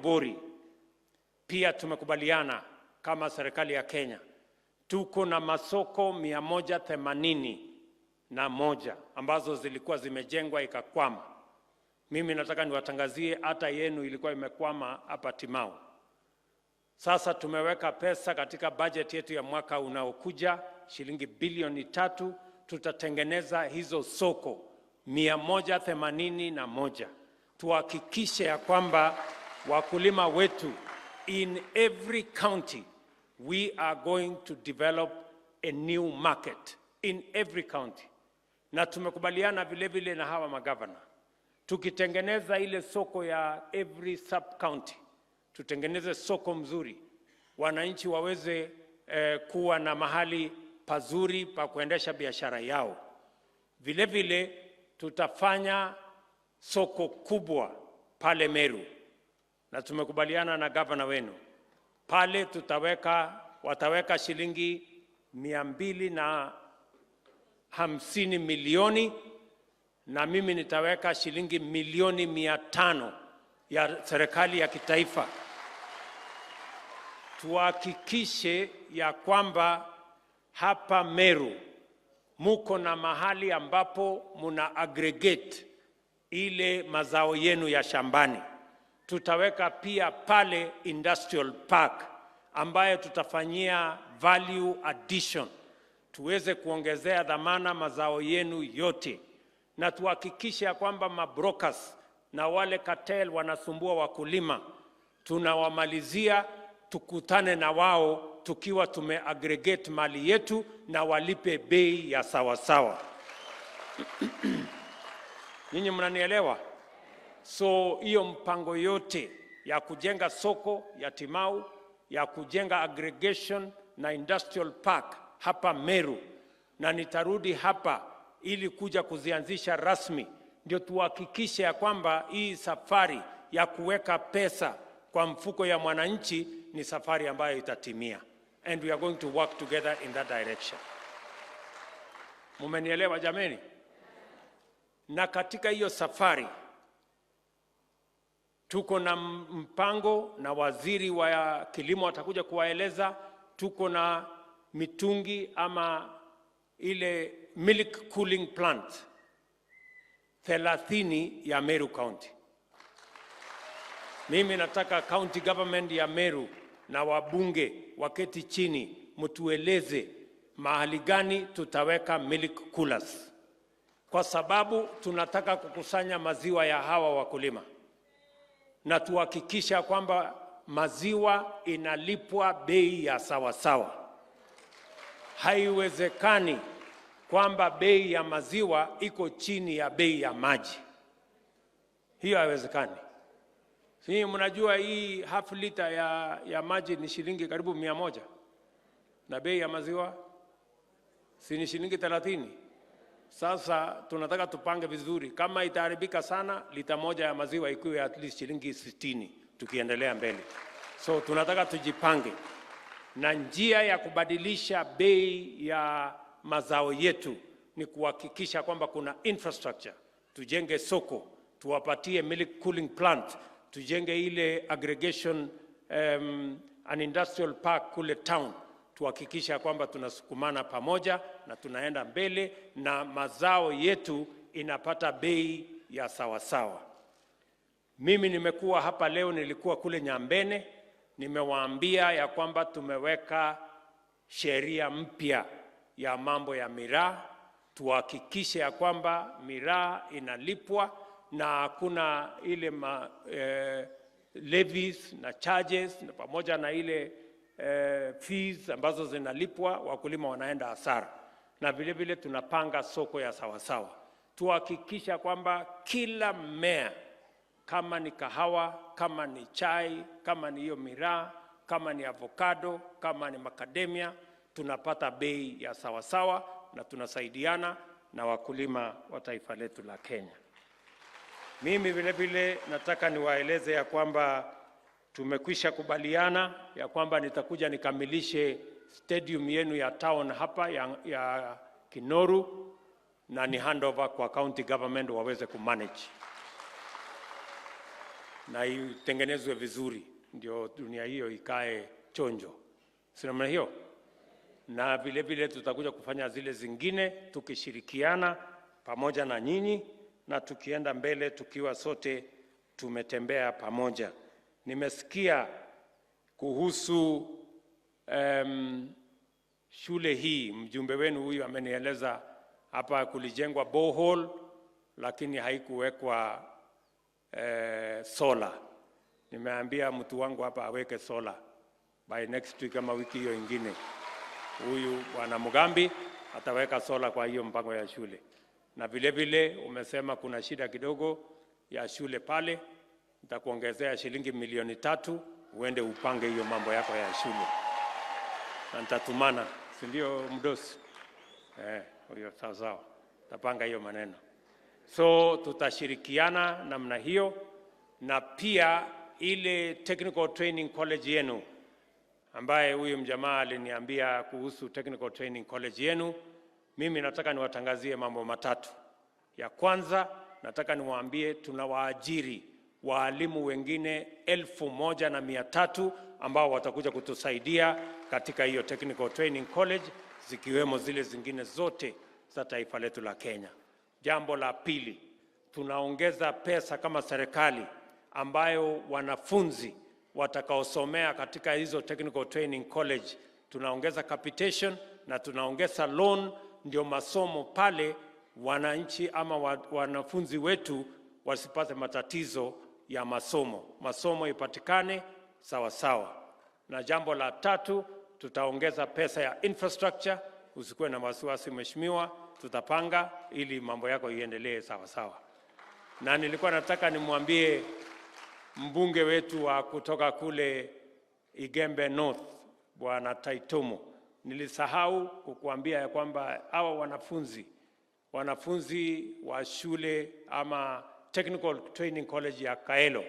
Bori pia tumekubaliana kama serikali ya Kenya, tuko na masoko 181 ambazo zilikuwa zimejengwa ikakwama. Mimi nataka niwatangazie hata yenu ilikuwa imekwama hapa Timau. Sasa tumeweka pesa katika bajeti yetu ya mwaka unaokuja shilingi bilioni 3, tutatengeneza hizo soko 181, tuhakikishe ya kwamba wakulima wetu in every county, we are going to develop a new market in every county. Na tumekubaliana vile vile na hawa magavana, tukitengeneza ile soko ya every sub county, tutengeneze soko mzuri, wananchi waweze kuwa na mahali pazuri pa kuendesha biashara yao. Vile vile tutafanya soko kubwa pale Meru, na tumekubaliana na gavana wenu pale wataweka shilingi 250 milioni na mimi nitaweka shilingi milioni 500 ya serikali ya kitaifa, tuhakikishe ya kwamba hapa Meru muko na mahali ambapo muna aggregate ile mazao yenu ya shambani. Tutaweka pia pale industrial park ambayo tutafanyia value addition, tuweze kuongezea dhamana mazao yenu yote, na tuhakikishe ya kwamba mabrokers na wale cartel wanasumbua wakulima tunawamalizia, tukutane na wao tukiwa tumeaggregate mali yetu na walipe bei ya sawasawa. Nyinyi mnanielewa? So hiyo mpango yote ya kujenga soko ya Timau, ya kujenga aggregation na industrial park hapa Meru, na nitarudi hapa ili kuja kuzianzisha rasmi, ndio tuhakikishe ya kwamba hii safari ya kuweka pesa kwa mfuko ya mwananchi ni safari ambayo itatimia, and we are going to work together in that direction. Mumenielewa, jameni? Na katika hiyo safari tuko na mpango na waziri wa kilimo atakuja kuwaeleza. Tuko na mitungi ama ile milk cooling plant 30 ya Meru County. Mimi nataka county government ya Meru na wabunge waketi chini, mtueleze mahali gani tutaweka milk coolers, kwa sababu tunataka kukusanya maziwa ya hawa wakulima na tuhakikisha kwamba maziwa inalipwa bei ya sawasawa. Haiwezekani kwamba bei ya maziwa iko chini ya bei ya maji, hiyo haiwezekani. Si mnajua hii half liter ya maji ni shilingi karibu 100 na bei ya maziwa si ni shilingi 30? Sasa tunataka tupange vizuri, kama itaharibika sana, lita 1 ya maziwa ikuwe at least shilingi 60 tukiendelea mbele. So tunataka tujipange, na njia ya kubadilisha bei ya mazao yetu ni kuhakikisha kwamba kuna infrastructure, tujenge soko, tuwapatie milk cooling plant, tujenge ile aggregation an industrial park kule town, tuhakikisha kwamba tunasukumana pamoja na tunaenda mbele na mazao yetu inapata bei ya sawasawa. Mimi nimekuwa hapa leo, nilikuwa kule Nyambene, nimewaambia ya kwamba tumeweka sheria mpya ya mambo ya miraa, tuhakikishe ya kwamba miraa inalipwa na hakuna ile levies na charges na pamoja na ile fees ambazo zinalipwa, wakulima wanaenda hasara. Na vile vile tunapanga soko ya sawasawa, tuhakikisha kwamba kila mmea, kama ni kahawa, kama ni chai, kama ni hiyo miraa, kama ni avocado, kama ni macadamia, tunapata bei ya sawasawa na tunasaidiana na wakulima wa taifa letu la Kenya. Mimi vile vile nataka niwaeleze ya kwamba tumekwisha kubaliana ya kwamba nitakuja nikamilishe stadium yenu ya town hapa ya Kinoru na ni handover kwa county government waweze kumanage. na itengenezwe vizuri, ndio dunia hiyo ikae chonjo, si namna hiyo? Na vile vile tutakuja kufanya zile zingine tukishirikiana pamoja na nyinyi na tukienda mbele tukiwa sote tumetembea pamoja. Nimesikia kuhusu shule hii, mjumbe wenu huyu amenieleza hapa kulijengwa borehole lakini haikuwekwa solar. Nimeambia mtu wangu hapa aweke solar by next week ama wiki hiyo ingine. Huyu Bwana Mugambi ataweka sola kwa hiyo mpango ya shule. Na vile vile umesema kuna shida kidogo ya shule pale, nitakuongezea shilingi 3 milioni uende upange hiyo mambo yako ya shule, na nitatumana, si ndio mdosi? Huyo sawa sawa, tapanga hiyo maneno. So tutashirikiana namna hiyo, na pia ile Technical Training College yenu ambaye huyu mjamaa aliniambia kuhusu Technical Training College yenu, mimi nataka niwatangazie mambo matatu. Ya kwanza, nataka niwaambie tunawaajiri waalimu wengine 1,300 ambao watakuja kutusaidia katika hiyo Technical Training College, zikiwemo zile zingine zote za taifa letu la Kenya. Jambo la pili, tunaongeza pesa kama serikali ambayo wanafunzi watakaosomea katika hizo Technical Training College, tunaongeza capitation na tunaongeza loan, ndio masomo pale wananchi ama wanafunzi wetu wasipate matatizo ya masomo, masomo ipatikane sawa sawa. Na jambo la tatu, tutaongeza pesa ya infrastructure. Usikuwe na wasiwasi mheshimiwa, tutapanga ili mambo yako iendelee sawa sawa. Na nilikuwa nataka nimwambie mbunge wetu wa kutoka kule Igembe North, Bwana Taitumo, nilisahau kukuambia ya kwamba hawa wanafunzi wa shule ama Technical Training College ya Kaelo,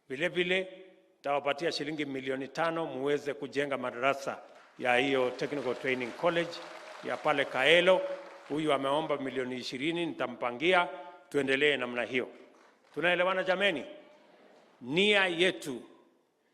vile vile tawapatia shilingi 5 milioni muweze kujenga madarasa ya hiyo Technical Training College ya pale Kaelo. Huyu ameomba milioni 20, nitampangia tuendelee namna hiyo. Tunaelewana jameni? Nia yetu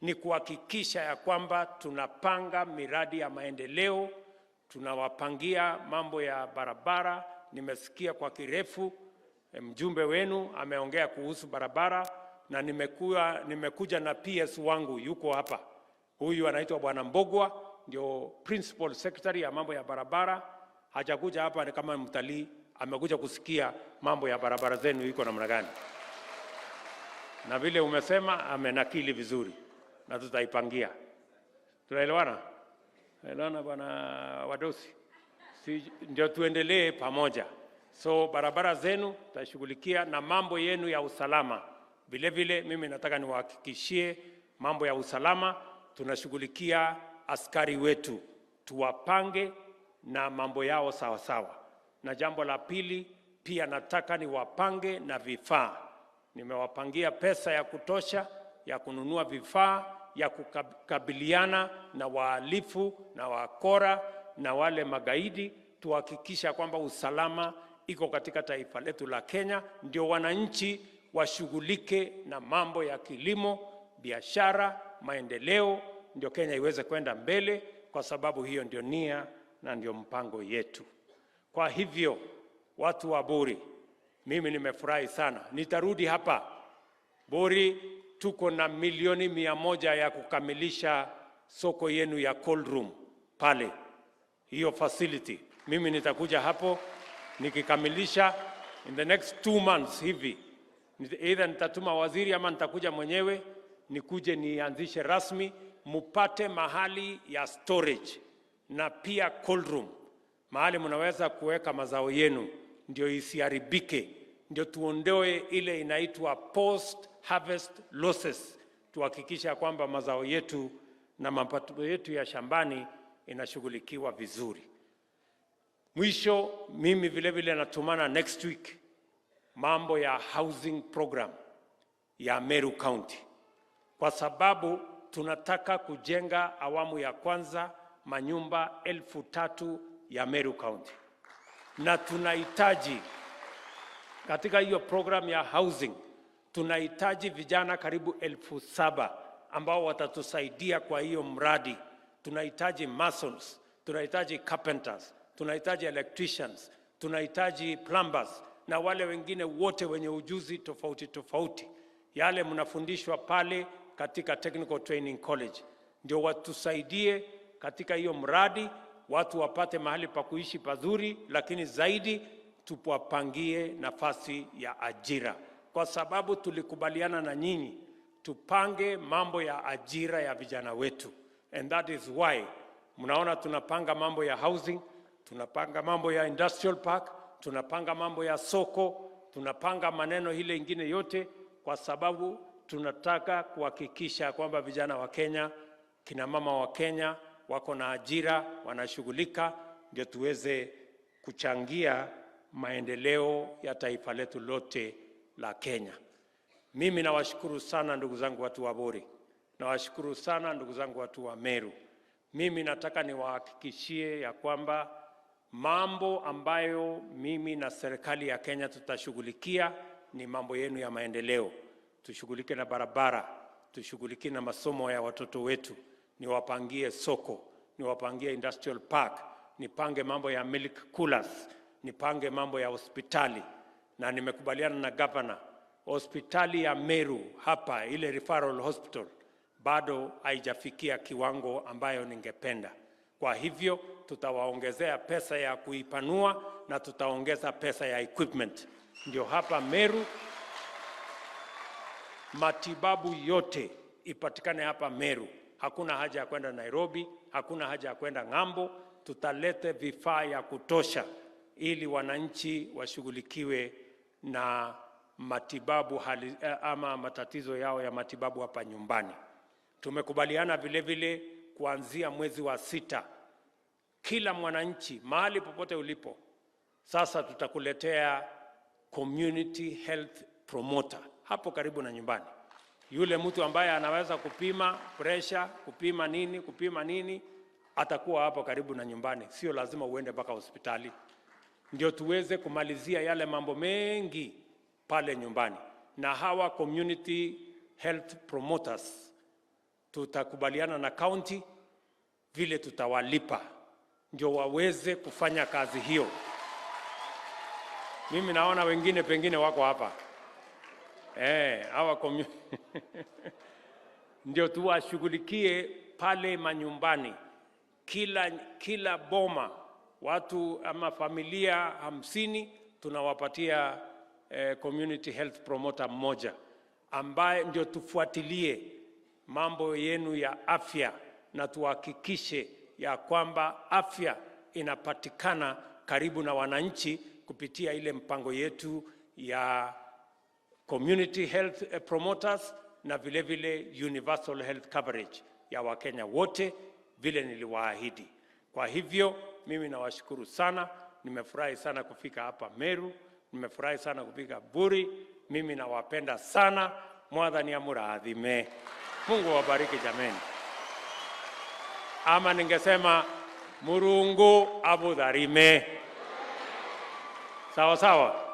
ni kuhakikisha ya kwamba tunapanga miradi ya maendeleo, tunawapangia mambo ya barabara. Nimesikia kwa kirefu mjumbe wenu ameongea kuhusu barabara, na nimekuja na PS wangu yuko hapa. Huyu anaitwa Bwana Mbogwa, ndio principal secretary ya mambo ya barabara. Hajakuja hapa ni kama mtalii, amekuja kusikia mambo ya barabara zenu iko namna gani, na vile umesema amenakili vizuri na tutaipangia. Tunaelewana? Tunaelewana bwana Wadosi? Si, ndio tuendelee pamoja. So barabara zenu tutashughulikia na mambo yenu ya usalama vile vile. Mimi nataka niwahakikishie mambo ya usalama, tunashughulikia askari wetu, tuwapange na mambo yao sawa sawa. Na jambo la pili pia nataka niwapange na vifaa. Nimewapangia pesa ya kutosha ya kununua vifaa ya kukabiliana na wahalifu na wakora na wale magaidi, tuhakikisha kwamba usalama iko katika taifa letu la Kenya, ndio wananchi washughulike na mambo ya kilimo, biashara, maendeleo, ndio Kenya iweze kwenda mbele, kwa sababu hiyo ndio nia na ndio mpango yetu. Kwa hivyo, watu wa Buri, mimi nimefurahi sana. Nitarudi hapa Buri, tuko na milioni 100 ya kukamilisha soko yenu ya cold room pale, hiyo facility. Mimi nitakuja hapo nikikamilisha in the next 2 months hivi, either nitatuma waziri ama nitakuja mwenyewe nikuje nianzishe rasmi, mupate mahali ya storage na pia cold room, mahali mnaweza kuweka mazao yenu ndio isiharibike, ndio tuondoe ile inaitwa post harvest losses, tuhakikisha kwamba mazao yetu na mapato yetu ya shambani inashughulikiwa vizuri. Mwisho, mimi vile vile natumana next week mambo ya housing program ya Meru County, kwa sababu tunataka kujenga awamu ya kwanza manyumba 3,000 ya Meru County, na tunahitaji katika hiyo program ya housing tunahitaji Tunahitaji vijana karibu 7,000 ambao watatusaidia kwa hiyo mradi. Tunahitaji masons, tunahitaji carpenters, tunahitaji electricians, tunahitaji plumbers na wale wengine wote wenye ujuzi tofauti tofauti, yale mnafundishwa pale katika Technical Training College, ndio watusaidie katika hiyo mradi, watu wapate mahali pa kuishi pazuri, lakini zaidi tuwapangie nafasi ya ajira, kwa sababu tulikubaliana na nyinyi tupange mambo ya ajira ya vijana wetu, and that is why mnaona tunapanga mambo ya housing, tunapanga mambo ya industrial park, tunapanga mambo ya soko, tunapanga maneno ile ingine yote, kwa sababu tunataka kuhakikisha kwamba vijana wa Kenya, kina mama wa Kenya wako na ajira, wanashughulika, ndio tuweze kuchangia maendeleo ya taifa letu lote la Kenya. Mimi nawashukuru sana ndugu zangu watu wa Bori, nawashukuru sana ndugu zangu watu wa Meru. Mimi nataka niwahakikishie ya kwamba mambo ambayo mimi na serikali ya Kenya tutashughulikia ni mambo yenu ya maendeleo. Tushughulike na barabara, tushughulike na masomo ya watoto wetu, niwapangie soko, niwapangie industrial park, nipange mambo ya milk coolers, nipange mambo ya hospitali, na nimekubaliana na governor, hospitali ya Meru hapa, ile referral hospital bado haijafikia kiwango ambayo ningependa. Kwa hivyo tutawaongezea pesa ya kuipanua na tutaongeza pesa ya equipment, ndio hapa Meru matibabu yote ipatikane hapa Meru. Hakuna haja ya kwenda Nairobi, hakuna haja ya kwenda ng'ambo. Tutalete vifaa ya kutosha ili wananchi washughulikiwe na matibabu hali, ama matatizo yao ya matibabu hapa nyumbani. Tumekubaliana vile vile kuanzia mwezi wa sita, kila mwananchi mahali popote ulipo, sasa tutakuletea community health promoter hapo karibu na nyumbani, yule mtu ambaye anaweza kupima pressure, kupima nini, atakuwa hapo karibu na nyumbani, sio lazima uende mpaka hospitali, ndio tuweze kumalizia yale mambo mengi pale nyumbani. Na hawa community health promoters tutakubaliana na county vile tutawalipa ndio waweze kufanya kazi hiyo. Mimi naona wengine pengine wako hapa hawa ndio tuwashughulikie pale manyumbani, kila boma watu ama familia 50 tunawapatia community health promoter mmoja ambaye ndio tufuatilie mambo yenu ya afya na tuhakikishe ya kwamba afya inapatikana karibu na wananchi kupitia ile mpango yetu ya community health promoters na vile vile universal health coverage ya Wakenya wote vile niliwaahidi. Kwa hivyo mimi nawashukuru sana, nimefurahi sana kufika hapa Meru, nimefurahi sana kufika Buri. Mimi nawapenda sana, Mwathani amurathime. Mungu awabariki jameni. Ama ningesema Murungu abudharime. Sawa sawa.